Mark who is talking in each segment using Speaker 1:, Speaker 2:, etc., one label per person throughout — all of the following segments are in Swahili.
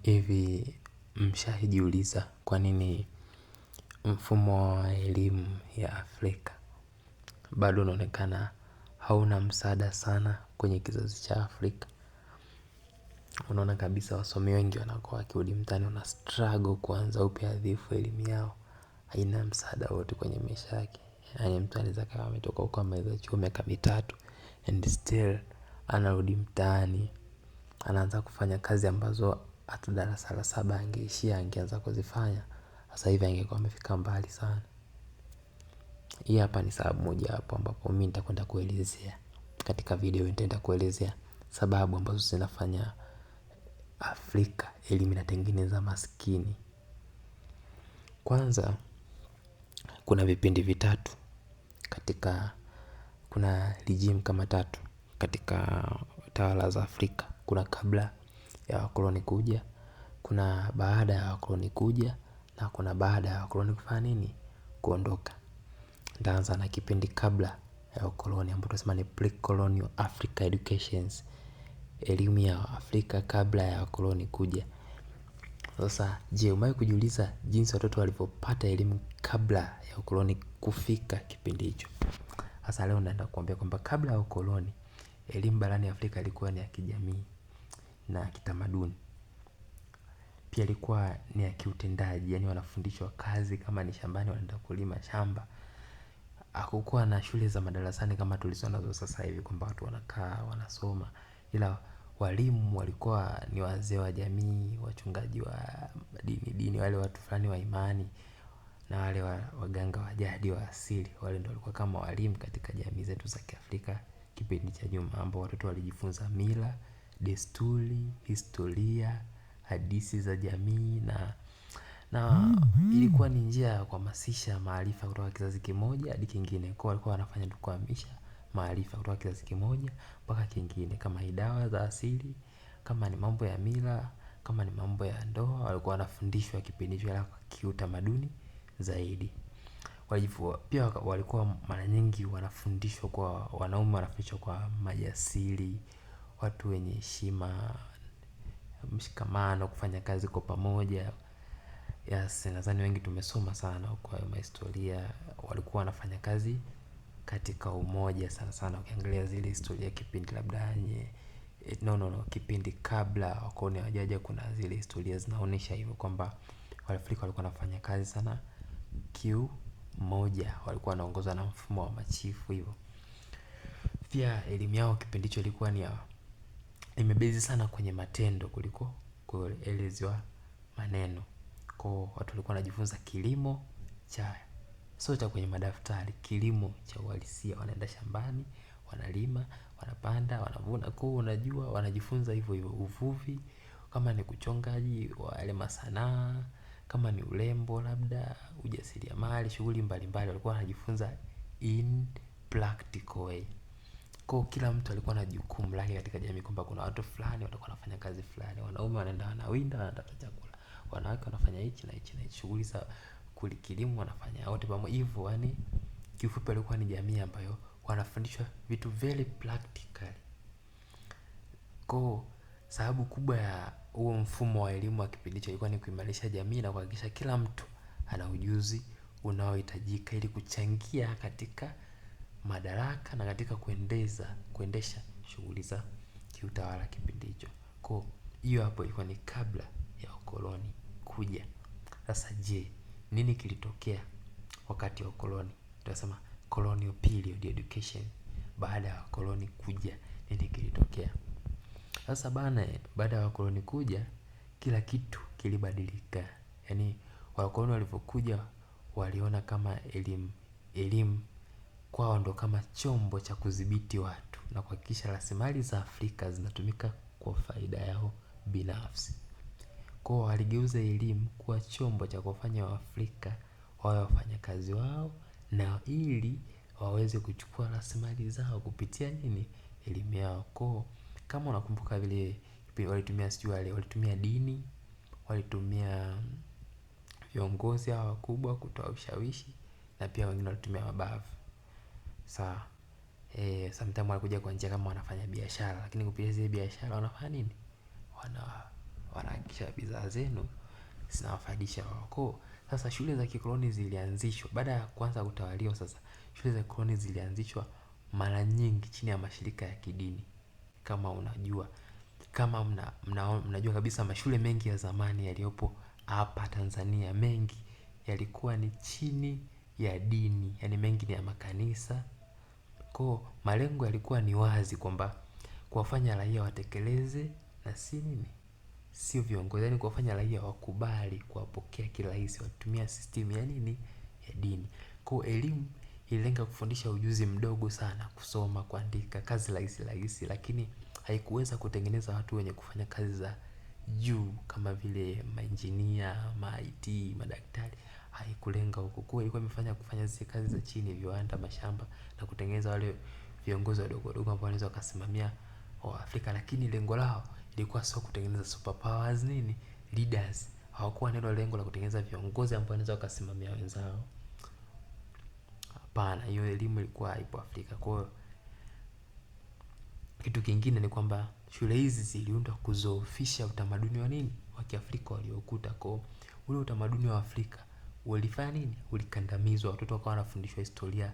Speaker 1: Hivi mshajiuliza kwa nini mfumo wa elimu ya Afrika bado unaonekana hauna msaada sana kwenye kizazi cha Afrika? Unaona kabisa wasomi wengi wanakuwa wakirudi mtaani wana struggle kuanza upya adhifu elimu yao haina msaada wote kwenye maisha yake. Yaani mtu anaweza kama ametoka huko amemaliza chuo miaka mitatu and still anarudi mtaani anaanza kufanya kazi ambazo hata darasa la saba angeishia angeanza kuzifanya sasa hivi angekuwa amefika mbali sana. Hii hapa ni sababu moja hapo ambapo mimi nitakwenda kuelezea katika video, nitaenda kuelezea sababu ambazo zinafanya Afrika elimu inatengeneza maskini. Kwanza kuna vipindi vitatu katika, kuna regime kama tatu katika tawala za Afrika. Kuna kabla ya wakoloni kuja, kuna baada ya wakoloni kuja, na kuna baada ya wakoloni kufanya nini? Kuondoka. Nitaanza na kipindi kabla ya ukoloni ambapo tunasema ni pre-colonial Africa educations, elimu ya Afrika kabla ya wakoloni kuja. Sasa je, umewahi kujiuliza jinsi watoto walivyopata elimu kabla ya ukoloni kufika kipindi hicho? Sasa leo naenda kuambia kwamba kabla ya ukoloni elimu barani Afrika ilikuwa ni ya kijamii na kitamaduni. Pia ilikuwa ni ya kiutendaji, yani wanafundishwa kazi, kama ni shambani wanaenda kulima shamba. Hakukuwa na shule za madarasani kama tulizonazo sasa hivi kwamba watu wanakaa wanasoma, ila walimu walikuwa ni wazee wa jamii, wachungaji wa dini, wale watu fulani wa imani na wale waganga wa jadi wa asili. Wale ndio walikuwa kama walimu katika jamii zetu za Kiafrika kipindi cha nyuma, ambao watoto walijifunza mila, desturi, historia, hadithi za jamii na ilikuwa ni njia ya kuhamasisha maarifa kutoka kizazi kimoja hadi kingine. Kwa walikuwa wanafanya tu kuhamisha maarifa kutoka kizazi kimoja mpaka kingine, kama ni dawa za asili, kama ni mambo ya mila, kama ni mambo ya ndoa, walikuwa wanafundishwa kipindi hicho kiutamaduni zaidi. Pia walikuwa mara nyingi wanafundishwa kwa wanaume, wanafundishwa kwa majasiri, watu wenye heshima, mshikamano, kufanya kazi kwa pamoja. Yes, nadhani wengi tumesoma sana kwa hiyo mahistoria, walikuwa wanafanya kazi katika umoja sana sana. Ukiangalia zile historia kipindi labda nye no kipindi kabla wakoloni hawajaja, kuna zile historia zinaonyesha hivyo kwamba Waafrika walikuwa wanafanya kazi sana kiumoja, walikuwa wanaongozwa na mfumo wa machifu hivyo. Pia elimu yao kipindi hicho ilikuwa ni imebezi sana kwenye matendo kuliko kuelezewa maneno. Kwa watu walikuwa wanajifunza kilimo cha sio cha kwenye madaftari, kilimo cha uhalisia. Wanaenda shambani, wanalima, wanapanda, wanavuna. Kwa unajua wanajifunza hivyo hivyo uvuvi, kama ni kuchongaji wa yale masanaa, kama ni urembo labda, ujasiriamali, shughuli mbalimbali walikuwa wanajifunza in practical way. Kwa kila mtu alikuwa na jukumu lake katika jamii kwamba kuna watu fulani watakuwa wanafanya kazi fulani, wanaume wanaenda wanawinda, wanatafuta chakula, wanawake wanafanya hichi na hichi na hichi, shughuli za kilimo wanafanya wote pamoja hivyo. Yani kiufupi walikuwa ni jamii ambayo wanafundishwa vitu very practical. Kwa sababu kubwa ya huo mfumo wa elimu wa kipindi hicho ilikuwa ni kuimarisha jamii na kuhakikisha kila mtu ana ujuzi unaohitajika ili kuchangia katika madaraka na katika kuendesha shughuli za kiutawala kipindi hicho. Kwa hiyo hapo ilikuwa ni kabla ya ukoloni kuja. Sasa je, nini kilitokea wakati wa ukoloni? Tunasema colonial period education. Baada ya wakoloni kuja, nini kilitokea? Sasa bana, baada ya wakoloni kuja, kila kitu kilibadilika. Yaani wakoloni walivyokuja waliona kama elimu kwao ndo kama chombo cha kudhibiti watu na kuhakikisha rasilimali za Afrika zinatumika kwa faida yao binafsi. Kwa waligeuza elimu kuwa chombo cha kuwafanya Waafrika wawe wafanyakazi wao na ili waweze kuchukua rasilimali zao kupitia nini? Elimu yao. Kwa kama unakumbuka vile walitumia sijui wale walitumia dini, walitumia viongozi hawa wakubwa kutoa ushawishi na pia wengine walitumia mabavu. Sawa. Sometimes walikuja kwa njia kama wanafanya biashara, lakini kupitia zile biashara wanafanya nini? Wanahakikisha kuhakikisha bidhaa zenu zinawafaidisha wao. Kwa sasa shule za kikoloni zilianzishwa baada ya kuanza kutawaliwa. Sasa shule za kikoloni zilianzishwa mara nyingi chini ya mashirika ya kidini. Kama unajua, kama mnajua kabisa mashule mengi ya zamani yaliyopo hapa Tanzania mengi yalikuwa ni chini ya dini, yani mengi ni ya makanisa. Kwa malengo yalikuwa ni wazi kwamba kuwafanya raia watekeleze na si nini, sio viongozi, yani kuwafanya raia wakubali kuwapokea kirahisi, watumia system ya nini, ya dini. Kwa elimu ililenga kufundisha ujuzi mdogo sana, kusoma, kuandika, kazi rahisi rahisi, lakini haikuweza kutengeneza watu wenye kufanya kazi za juu kama vile mainjinia, ma IT, madaktari. Haikulenga huko. Kwa ilikuwa imefanya kufanya zile kazi za chini, viwanda, mashamba na kutengeneza wale viongozi wadogo wadogo ambao wanaweza wakasimamia wa Afrika, lakini lengo lao ilikuwa sio kutengeneza superpowers nini leaders. Hawakuwa neno lengo la kutengeneza viongozi ambao wanaweza wakasimamia wenzao. Hapana, hiyo elimu ilikuwa haipo Afrika. Kwa hiyo kitu kingine ni kwamba shule hizi ziliundwa kuzoofisha utamaduni wa nini wa Kiafrika waliokuta. Kwa ule utamaduni wa Afrika ulifanya nini? Ulikandamizwa. Watoto wakawa wanafundishwa historia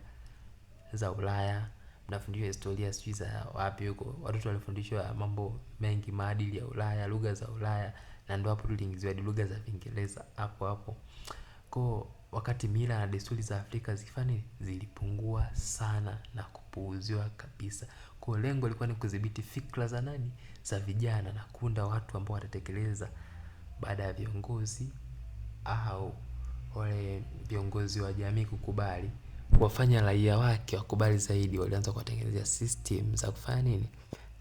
Speaker 1: za Ulaya, mnafundishwa historia sijui za wapi huko. Watoto walifundishwa mambo mengi, maadili ya Ulaya, lugha za Ulaya, na ndio hapo tuliingiziwa hadi lugha za Kiingereza hapo hapo. Kwa wakati mila na desturi za Afrika zikifanya nini, zilipungua sana na kupuuziwa kabisa. Kwa lengo lilikuwa ni kudhibiti fikra za nani, za vijana na kuunda watu ambao watatekeleza baada ya viongozi au wale viongozi wa jamii kukubali, kuwafanya raia wake wakubali zaidi. Walianza kuwatengenezea system za kufanya nini,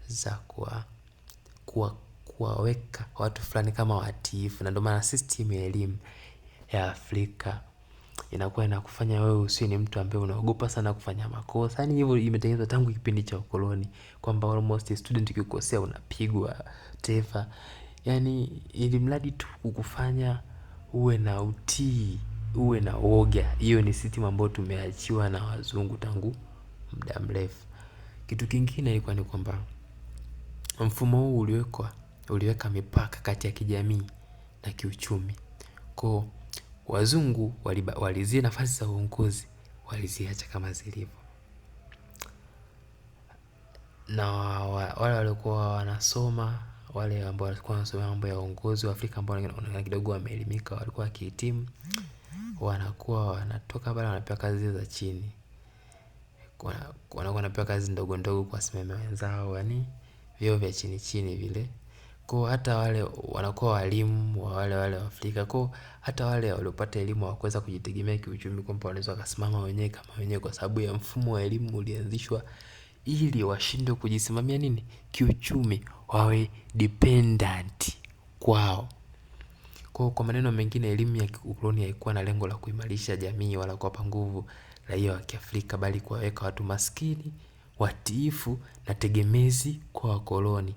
Speaker 1: za kuwaweka watu fulani kama watiifu. Na ndio maana system ya elimu ya Afrika inakuwa inakufanya wewe usiwe ni mtu ambaye unaogopa sana kufanya makosa. Yani hivyo imetengenezwa tangu kipindi cha ukoloni kwamba almost student ukikosea unapigwa tefa. Yani ili mradi tu kukufanya uwe na utii, uwe na woga. Hiyo ni system ambayo tumeachiwa na wazungu tangu muda mrefu. Kitu kingine ilikuwa ni kwamba mfumo huu uliwekwa, uliweka mipaka kati ya kijamii na kiuchumi. Kwa wazungu walizia nafasi za uongozi waliziacha kama zilivyo, na wale waliokuwa wanasoma, wale ambao walikuwa wanasoma mambo ya uongozi wa Afrika ambao wanaonekana kidogo wameelimika, walikuwa wakihitimu, wanakuwa wanatoka pale wanapewa kazi za chini, wanakuwa wanapewa kazi ndogo ndogo kuwasimamia wenzao, yani vyeo vya chini chini vile. Kwa hata wale wanakuwa walimu wa wale wale wa Afrika. Kwa hata wale waliopata elimu hawakuweza kujitegemea kiuchumi kwamba wanaweza wakasimama wenyewe kama wenyewe, kwa sababu ya mfumo wa elimu ulianzishwa ili washindwe kujisimamia nini kiuchumi, wawe dependent kwao. Kwa maneno mengine, elimu ya kiukoloni haikuwa na lengo la kuimarisha jamii wala kuwapa nguvu raia wa Kiafrika, bali kuwaweka watu maskini, watiifu na tegemezi kwa wakoloni.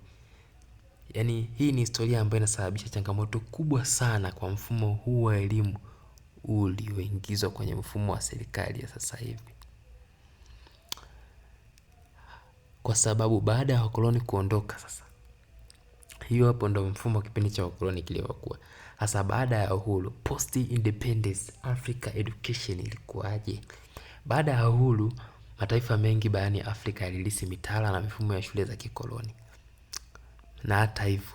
Speaker 1: Yaani hii ni historia ambayo inasababisha changamoto kubwa sana kwa mfumo huu wa elimu ulioingizwa kwenye mfumo wa serikali ya sasa hivi. Kwa sababu baada ya wakoloni kuondoka sasa, hiyo hapo ndo mfumo wa kipindi cha wakoloni kilivyokuwa. Sasa baada ya uhuru, post independence Africa education ilikuwaje? Baada ya uhuru, mataifa mengi barani Afrika yalilisi mitaala na mifumo ya shule za kikoloni. Na hata hivyo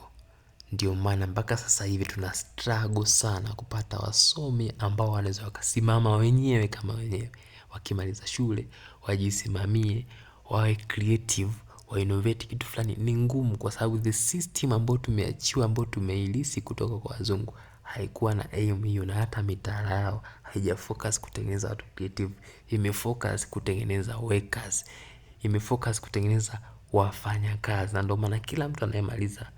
Speaker 1: ndio maana mpaka sasa hivi tuna struggle sana kupata wasomi ambao wanaweza wakasimama wenyewe kama wenyewe, wakimaliza shule wajisimamie, wawe creative, wa innovate kitu fulani. Ni ngumu kwa sababu the system ambayo tumeachiwa, ambayo tumeilisi kutoka kwa wazungu haikuwa na aim hiyo, na hata mitaala yao haijafocus kutengeneza watu creative, imefocus kutengeneza workers, imefocus kutengeneza wafanyakazi. Na ndio maana kila mtu anayemaliza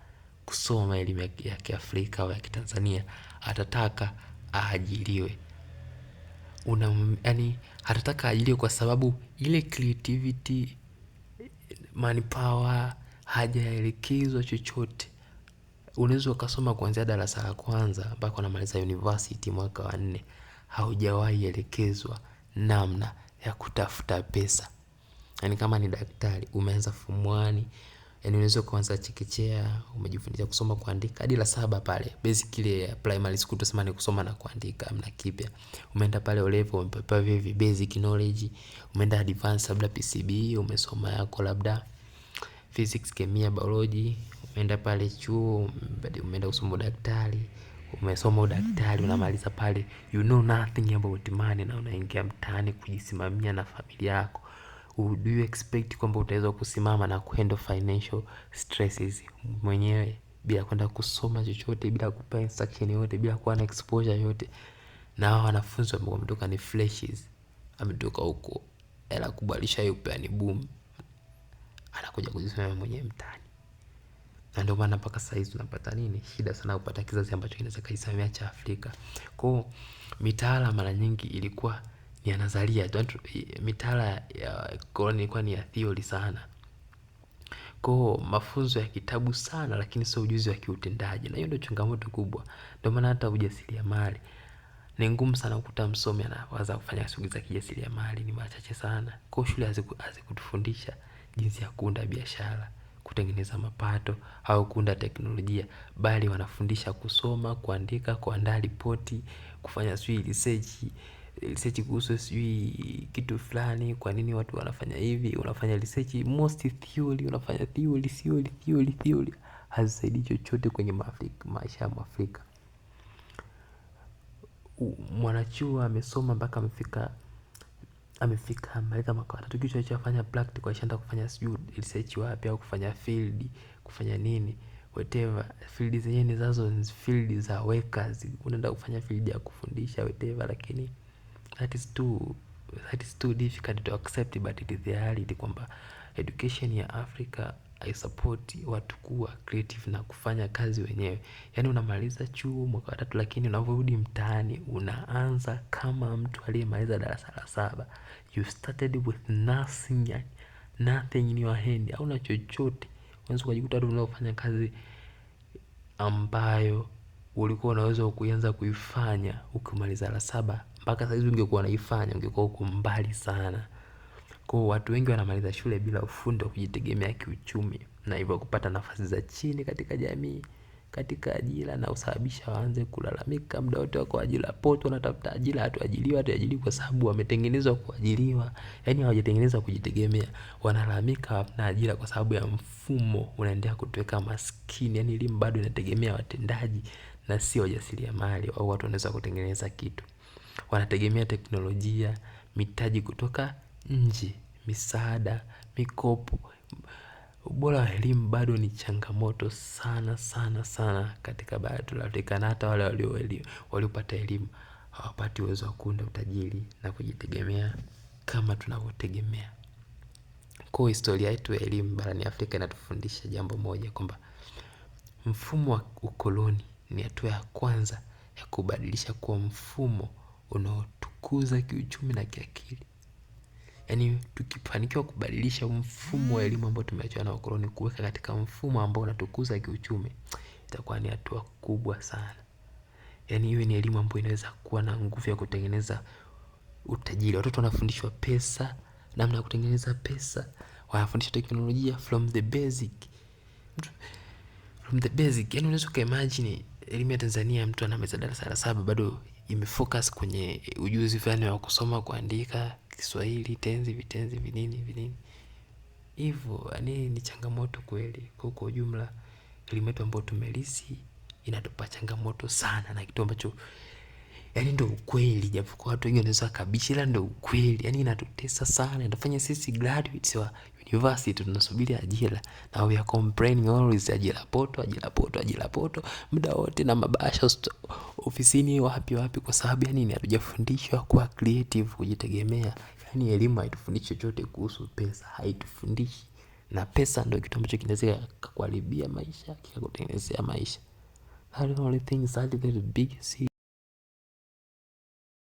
Speaker 1: kusoma elimu ya Kiafrika au ya Kitanzania atataka aajiriwe. Yani atataka aajiriwe kwa sababu ile creativity, manpower hajaelekezwa chochote. Unaweza ukasoma kuanzia darasa la kwanza mpaka unamaliza university mwaka wa 4, haujawahi elekezwa namna ya kutafuta pesa. Yani kama ni daktari umeanza form 1, Yaani unaweza kuanza chekechea, umejifundisha kusoma kuandika hadi la saba pale. Basic ile ya primary school tusema ni kusoma na kuandika, hamna kipya. Umeenda pale O level umepewa hivi basic knowledge, umeenda advanced labda PCB, umesoma yako labda physics, kemia, biology, umeenda pale chuo, umeenda kusoma udaktari, umesoma udaktari, unamaliza pale, you know nothing about money na unaingia mtaani kujisimamia na familia yako. Do you expect kwamba utaweza kusimama na kuhandle financial stresses mwenyewe bila kwenda kusoma chochote, bila kupewa instruction yoyote, bila kuwa na exposure yoyote? Na hawa wanafunzi ambao wametoka ni freshies, ametoka huko hela kubwa alishayopewa ni boom, anakuja kujisimamia mwenyewe mtaani. Na ndio maana mpaka sasa hizi tunapata nini shida sana kupata kizazi ambacho kinaweza kujisimamia cha Afrika. Kwa mitaala mara nyingi ilikuwa ni ya nadharia, mitaala ya koloni ilikuwa ni ya theory sana. Kwa mafunzo ya kitabu sana, lakini sio ujuzi wa kiutendaji, na hiyo ndio changamoto kubwa. Ndio maana hata ujasiriamali ni ngumu sana kukuta msomi anawaza kufanya shughuli za kijasiriamali, ni machache sana. Kwa shule hazikutufundisha jinsi ya kuunda biashara, kutengeneza mapato au kuunda teknolojia, bali wanafundisha kusoma, kuandika, kuandaa ripoti, kufanya sijui research kuhusu sijui kitu fulani, kwa nini watu wanafanya hivi, unafanya research most theory, unafanya theory theory theory theory, hazisaidii chochote kwenye maisha ya Mwafrika. Mwanachuo amesoma mpaka amefika amemaliza mwaka wa tatu, kitu alichofanya practical alishaenda kufanya sijui research wapi au kufanya field, kufanya nini whatever. Field zenyewe ni zazo field za workers, unaenda kufanya field ya kufundisha whatever, lakini that is too difficult to accept, but it is the reality kwamba education ya Afrika haisupport watu kuwa creative na kufanya kazi wenyewe. Yaani unamaliza chuo mwaka wa tatu, lakini unavyorudi mtaani unaanza kama mtu aliyemaliza darasa la saba. You started with nothing, nothing in your hand, hauna chochote. Unaweza ukajikuta tu unafanya kazi ambayo ulikuwa unaweza kuanza kuifanya ukimaliza la saba, mpaka saizi ungekuwa unaifanya ungekuwa uko mbali sana. Kwa watu wengi wanamaliza shule bila ufundi wa kujitegemea kiuchumi, na hivyo kupata nafasi za chini katika jamii, katika ajira, na husababisha waanze kulalamika muda wote wako ajira poto, wanatafuta ajira, hatuajiriwi, hatuajiriwi, kwa sababu wametengenezwa kuajiriwa, yaani hawajatengenezwa kujitegemea. Wanalalamika hamna ajira kwa sababu ya mfumo unaendelea kutuweka maskini, yaani elimu bado inategemea watendaji na sio wajasiriamali au watu wanaweza kutengeneza kitu. Wanategemea teknolojia, mitaji kutoka nje, misaada, mikopo. Ubora wa elimu bado ni changamoto sana sana sana katika bara letu la Afrika, na hata wale waliopata elimu hawapati uwezo wa kuunda utajiri na kujitegemea kama tunavyotegemea. Kwa historia yetu ya elimu barani Afrika inatufundisha jambo moja, kwamba mfumo wa ukoloni ni hatua ya kwanza ya kubadilisha kuwa mfumo unaotukuza kiuchumi na kiakili. Yaani tukifanikiwa kubadilisha mfumo wa elimu ambao tumeachiwa na wakoloni kuweka katika mfumo ambao unatukuza kiuchumi, itakuwa ni hatua kubwa sana. Yaani iwe ni elimu ambayo inaweza kuwa na nguvu ya kutengeneza utajiri. Watoto wanafundishwa pesa, namna ya kutengeneza pesa, wanafundishwa teknolojia from the basic. From the basic, yaani unaweza ukaimagine elimu ya Tanzania, mtu anamaliza darasa la saba bado imefocus kwenye ujuzi fulani wa kusoma, kuandika, Kiswahili, tenzi, vitenzi, vinini, vinini. Hivyo, yaani ni changamoto kweli. Kwa ujumla, elimu yetu ambayo tumelisi inatupa changamoto sana, na kitu ambacho yaani ndio ukweli, japokuwa watu wengi wanaweza wakabisha, ila ndio ukweli. Yaani inatutesa sana, inatufanya sisi graduates wa university tunasubiri ajira na we are complaining always, ajira poto, ajira poto, ajira poto muda wote, na mabasha ofisini wapi wapi, kwa sababu ya nini? Hatujafundishwa kuwa creative, kujitegemea. Yaani elimu haitufundishi chochote kuhusu pesa, haitufundishi. Na pesa ndio kitu ambacho kinaweza kikakuharibia maisha, kikakutengenezea maisha. That is the only thing, that is the biggest.